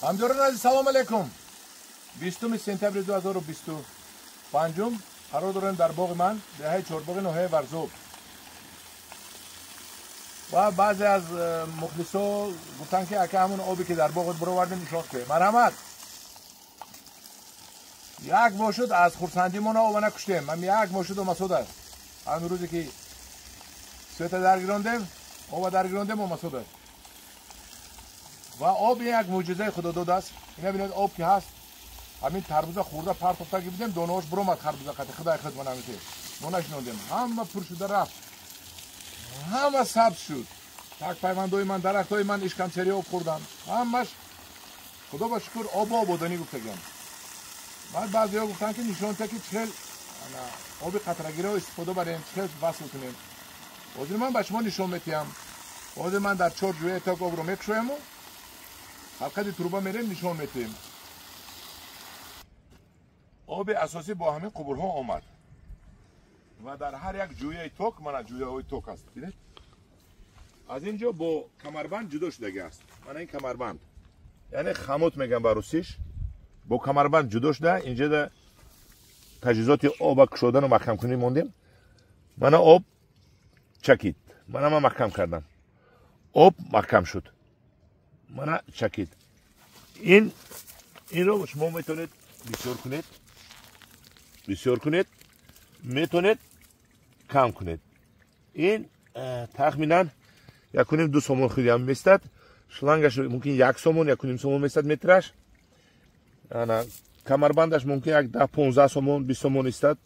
Ҳамдиёрон азиз, салом алейкум. 20 сентябри 2025 қарор дорем дар боғи ман, деҳаи Чорбоғи ноҳияи Варзоб. Ва баъзе аз мухлисо гуфтанд, ки ака, ҳамон обе ки дар боғот баровардем, нишон кунед. Марҳамат. Як моҳ шуд, аз хурсандимона оба накуштем. Ҳам як моҳ шуд, омасод аст. Ҳамин рӯзе ки света даргирондем, оба даргирондем, омасод аст. Ва об як мӯъҷизаи худодод аст. Ина бинед, об ки ҳаст, ҳамин тарбуза хӯрда партофтаги будем, донаҳош буромад харбуза қати худай худ манамите. Мо нашинондем. Ҳама пур шуда рафт. Ҳама сабз шуд. Так пайвандои ман, дарахтои ман ишкамсери об хӯрданд. Ҳамаш худо ба шукр обу ободонӣ гуфтагиам. Баъд баъзеҳо гуфтанд, ки нишонта, ки чихел оби қатрагиро истифода барем, чихел васл кунем. Ҳозир ман ба шумо нишон метиҳам. Ҳозир ман дар чор ҷӯяи ток обро мекушояму ҳалқади труба мерем, нишон метиҳем. Оби асосӣ бо ҳамин қубурҳо омад ва дар ҳар як ҷӯяи ток, мана ҷӯяҳои ток аст, бинед, аз ин ҷо бо камарбанд ҷудо шудаги аст. Мана ин камарбанд, яъне хомут мегӯям ба русиш, бо камарбанд ҷудо шуда. Инҷода таҷҳизоти оба кушодану маҳкамкунӣ мондем. Мана об чакид, мана ман маҳкам кардам, об маҳкам шуд, мана чакид. Инро шумо метавонед бисёр кунед, бисёр кунед, метавонед кам кунед. Ин тахминан 1.5-2 сомон худиам местад. Шлангаш мумкин 1 сомон, 1.5 сомон местад метраш. Ана камарбандаш мумкин як 10-15 сомон, 20 сомон истад.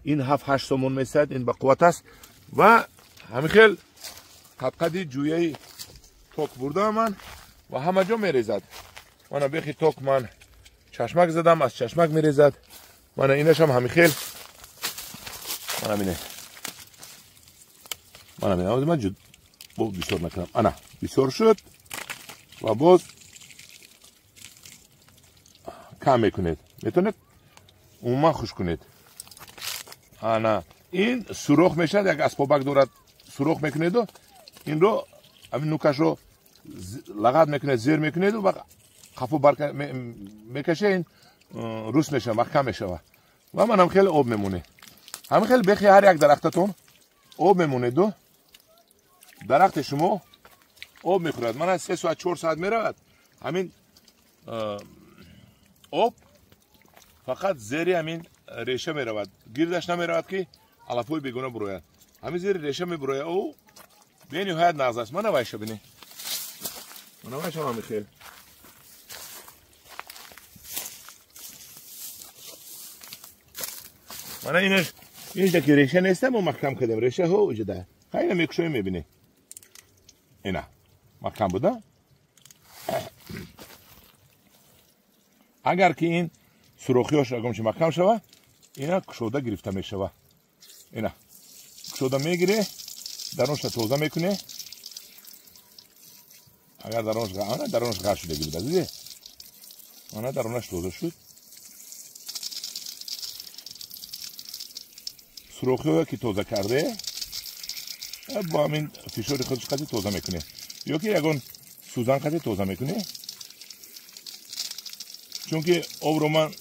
Ин 7-8 сомон местад. Ин ба қувват аст. Ва ҳамин хел қадқади ҷӯяи ток бурдаам ман ва ҳама ҷо мерезад. Мана бехи ток ман чашмак задам, аз чашмак мерезад. Мана инашам ҳамин хел. Мана бинед, мана бинед, ман бисёр накунам. Ана бисёр шуд ва боз кам мекунед, метавонед умуман хушк кунед. Ана ин сурох мешавад, як асбобак дорад, сурох мекунеду инро ҳамин нукашро лағат мекунед, зер мекунеду ва қафо барка мекаше, ин рус мешавад, маҳкам мешавад. Ва манам хеле об мемонед. Ҳамин хеле бехи ҳар як дарахтатон об мемонеду дарахти шумо об мехӯрад. Мана 3 соат, 4 соат меравад, ҳамин об фақат зери ҳамин реша меравад, гирдаш намеравад, ки алафҳои бегона бурояд. Ҳамин зери реша мебурояд, ӯ бениҳоят нағз аст. Мана вайша бинед, мана вайшам ҳамин хел. Мана инаш, инҷа ки реша неста, мо маҳкам кардем решаҳо иҷода. Хайна мекушоем, мебинед, ина маҳкам буда. Агар ки ин сурохиёш ягончи маҳкам шава, ина кушода гирифта мешава. Ина кушода мегире, даронша тоза мекуне. Агар даронш, ана даронш ғар шудаги буда, диде, ана даронаш тоза шуд. Сурохиҳое ки тоза карде, бо ҳамин фишори худш қати тоза мекуне ё ки ягон сӯзан қати тоза мекуне, чунки обро ман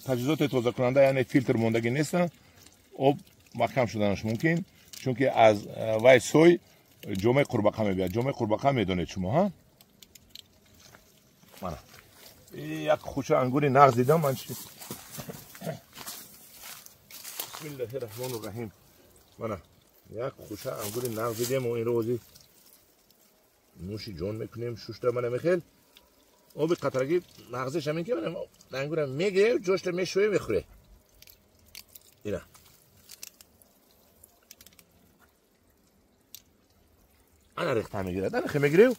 таҷҳизоти тозакунанда, яъне филтр мондагӣ нестам, об маҳкам шуданаш мумкин, чунки аз вай сой ҷомаи қурбақа мебиёд. Ҷомаи қурбақа медонед шумо, ҳа? Мана як хуча ангури нағз дидам ман. Бисмиллаҳи раҳмони раҳим. Мана як хуча ангури нағз дидем, инро ози нӯши ҷон мекунем шушта. Мана мехел оби қатрагӣ нағзиш ҳамин, ки ангура мегире, ҷошта мешӯе, мехӯре. Ина ана рехта мегирад, ана хе мегирев,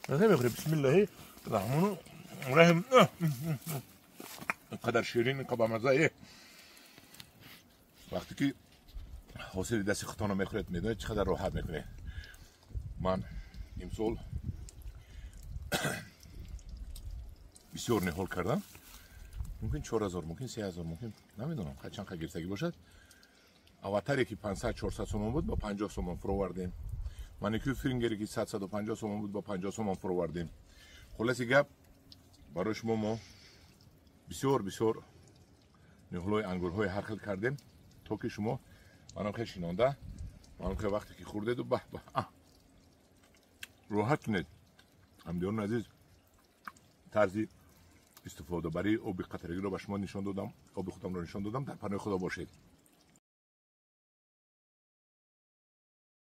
ана мехӯре. Бисмиллаҳи раҳмони раҳим. Инқадар ширин, инқадар бамаза. Вақте ки ҳосили дасти худтонро мехӯред, медонед, чӣ қадар роҳат мекунед. Ман имсол бисёр ниҳол кардам, мумкин 4000, мумкин 3000, мумкин намедонам чанд қа гирифтагӣ бошад. Аватаре ки 500-400 сомон буд, ба 50 сомон фуровардем. Маникюр фингере ки 100-150 сомон буд, ба 50 сомон фуровардем. Хулоси гап, барои шумо мо бисёр бисёр ниҳолҳои ангурҳои ҳар хел кардем, то ки шумо манам хел шинонда, манам хел вақте ки хӯрдеду баҳ баҳ роҳат кунед. Ҳамдиёрони азиз, тарзи истифодабарии оби қатрагиро ба шумо нишон додам, оби худамро нишон додам. Дар паноҳи Худо бошед.